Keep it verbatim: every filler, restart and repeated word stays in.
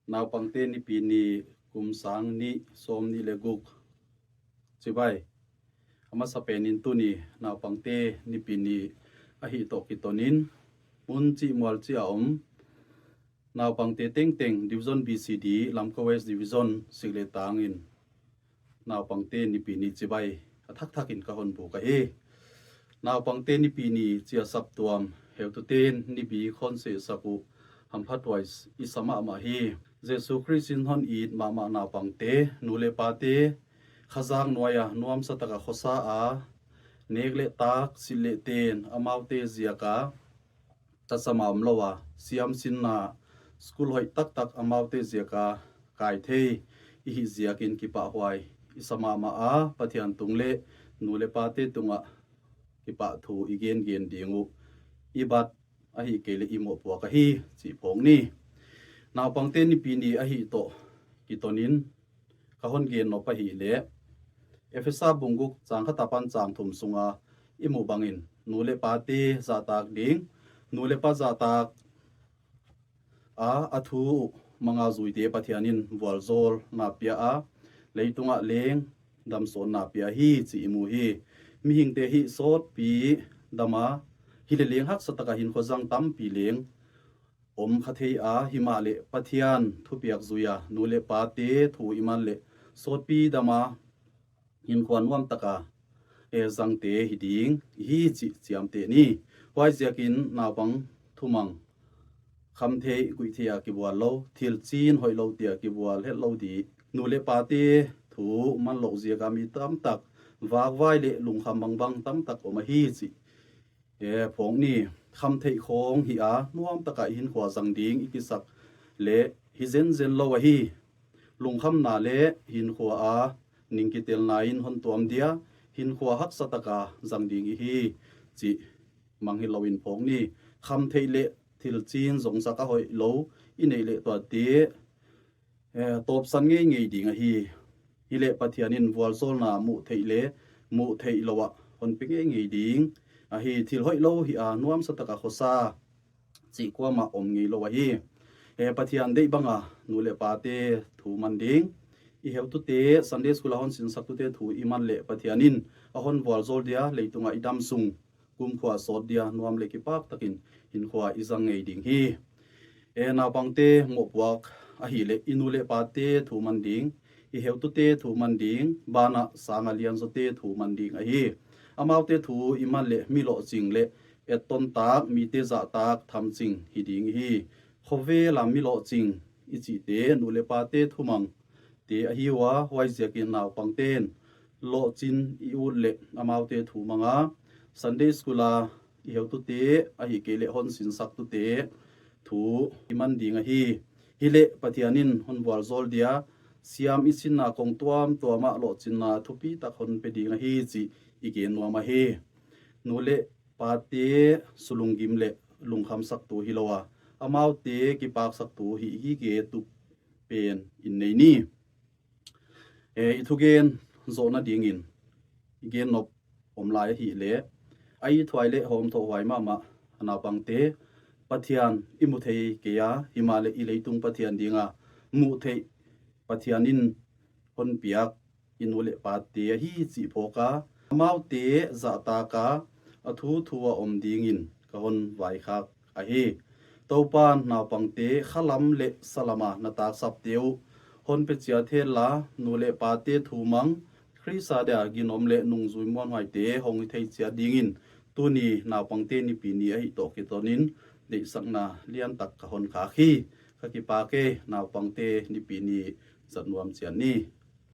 Naupangte Nipi Ni, kum sang nih sawm nih le guk. Cibai. A masa penin tuni Naupangte Nipi Ni ahi tawh kitonin, mun cih mual cih a om naupangte tengteng, Division B C D, Lamka West Division, sik le tangin Naupangte Nipi Ni cibai a thakthak in ka hon buk ahi. Naupangte Nipi Ni ci a saptuam, heutute'n nibik hon sehsak uh hamphathuai i sa mahmah hi. Jesu Khrist in hon it mahmah naupangte, nu le pate, khazak nuai-a nuamsa taka khuasa a, nek le tak, silh le ten, amaute ziaka tasama om lo a, siamsinna, skul hoih taktak amaute ziaka kai thei i hih ziakin kipahhuai i sa mahmah a, Pathian tung le nu le pate tungah kipahthu i gengen ding uh i bat ahi kei le i mawhpuak ahi cih phawk ni. Naupangte Nipi Ni ahi tawh kitonin ka hon gen nop ahih leh, Efesa bung guk cang khat a pan cang thum sunga i muh bangin, nu le pate zahtak ding, nu le pa zahtak a, a thu uh manga zuite Pathian in vualzawlna pia a, leitungah leng damsawnna pia hi cih i mu hi. Mihingte hih sawtpi dama, hi le leng haksa taka hinkhua zang tampi leng om kha thei a, himah le Pathian thupiak zui-a nu le pate thu i man le sawtpi dama hinkhua nuam taka e zangte hi ding i hi cih ciamteh ni. Huai ziakin naupang thumang, khamtheih guihtheih a kibual lo, thilcin hoih lo tia kibual het lo dih. Nu le pate thu man loh ziaka mi tamtak vakvai le lungkham bangbang tamtak om ahi cih e phawk ni. Khamtheih khawng hi a, nuam taka i hinkhua zang ding i kisak le hi zenzen lo ahi. Lungkhamna le hinkhua a ning kitelna in hon tuam dia, hinkhua haksa taka zang ding i hi cih mang hi loin phawk ni. Khamtheih le thilcin zongsak a hoih lo i neih le tuate e tawpsan ngeingei ding ahi. Hi le Pathian in vualzawlna muh theih le muh theih lo ah hon pe ngeingei ding ahi. Thil hoih lo hi a, nuamsa taka khuasa cih kuamah om ngei lo ahi. E Pathian deih banga nu le pate thu man ding, i heutute, Sunday school a hon sinsaktute thu i man le Pathian in a hon vualzawl dia, leitungah i dam sung kumkhua sawt dia nuam le kipak takin hinkhua i zang ngei ding hi. E naupangte mawhpuak ahih leh i nu le pate thu man ding, i heutute thu man ding, banah sanga lianzawte thu man ding ahi. Amaute thu i man le mi lawhcing le ettontak, mite zahtak thamcing hi ding hi. Khuavela mi lawhcing i cihte nu le pate thumang te ahi uh a, huai ziakin naupangte'n lawhcin i ut le amaute thu manga, Sunday school a i heutute ahih kei le hon sinsaktute thu i man ding ahi. Hi le Pathian in hon vualzawl dia, siam i sinna kong tuamtuamah lawhcinna thupi tak hon pe ding ahi cih i gen nuam ahi. Nu le pate sulunggim le lungkhamsaktu hi lo a, amaute kipaksaktu hi gige tuk pen in nei ni. E, i thugen zawh nadingin i gen nop om lai ahih leh, a ithuai le hawmthawhhuai mahmah a naupangte, Pathian i mu thei kei a, himah le i leitung Pathian dinga muh theih Pathian in hon piak i nu le pate ahi cih phawk a, amaute zahtak a, a thuthu a om dingin ka hon vaikhak ahi. Topa'n naupangte khalam le salama na taksapte uh hon pe ciat hen la, nu le pate thu mang, Khrista dia ginom le nungzui muanhuaite hong hi thei ciat dingin tuni Naupangte Nipi ni ahih tawh kitonin deihsakna liantak ka hon khak hi. Ka kipak e. Naupangte Nipi ni zat nuam ciat ni.